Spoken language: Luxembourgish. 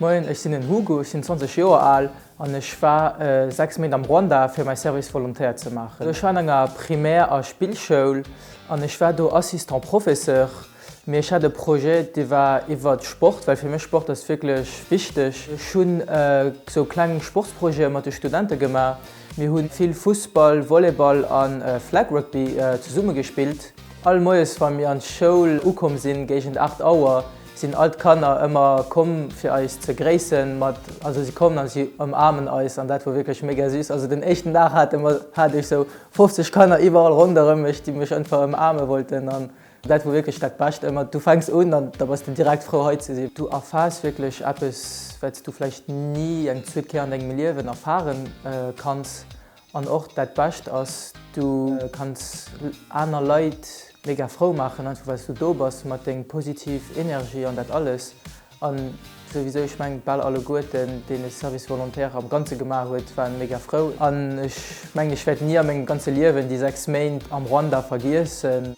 Moien, ech sinn den Hugo, ech sinn 20 Joer al an ech war 6 Méint am Rwanda fir mäi Service volontaire ze maachen. Ech war an enger Primär a Spillschoul an ech war do Assistant Professeur. Mee ech hat e Projet, dee war iwwert Sport, well fir mech Sport ass wierklech wichteg. Ech hunn sou kleng Sportsprojete mat de Studente gemaach. Mir hu vill Fussball, Volleyball a Flag Rugby zesumme gespillt. All Moies wa mir an d'Schoul ukomm sinn, géigend 8 Auer, sinn all d'Kanner ëmmer komm fir eis ze gréissen mat, also si kommen an si ëmarmen eis an dat wor wierklech mega süß. Also den éischten Dag hate mer, hat ech sou 50 Kanner iwwerall ronderëm mech, déi mech einfach ëmarme wollten an Dat wor wierklech dat Bescht ëmmer. Du fänks un an da bass de direkt frou hei ze sinn. Du erfaars wierklech eppes, wat s du vläicht ni eng zweet Kéier an dengem Liewen erfare kanns. An och dat Bescht ass, du kanns aner Leit mega frou maachen, einfach well s du do bass mat deng positiv Energie an dat alles. An souwisou, ech mengen bal alleguerten, deen e Service volontaire am Ganze gemaach huet, waren mega frou. An ech mengen, ech wäert ni a mengem ganze Liewen déi 6 Méint am Rwanda vergiessen.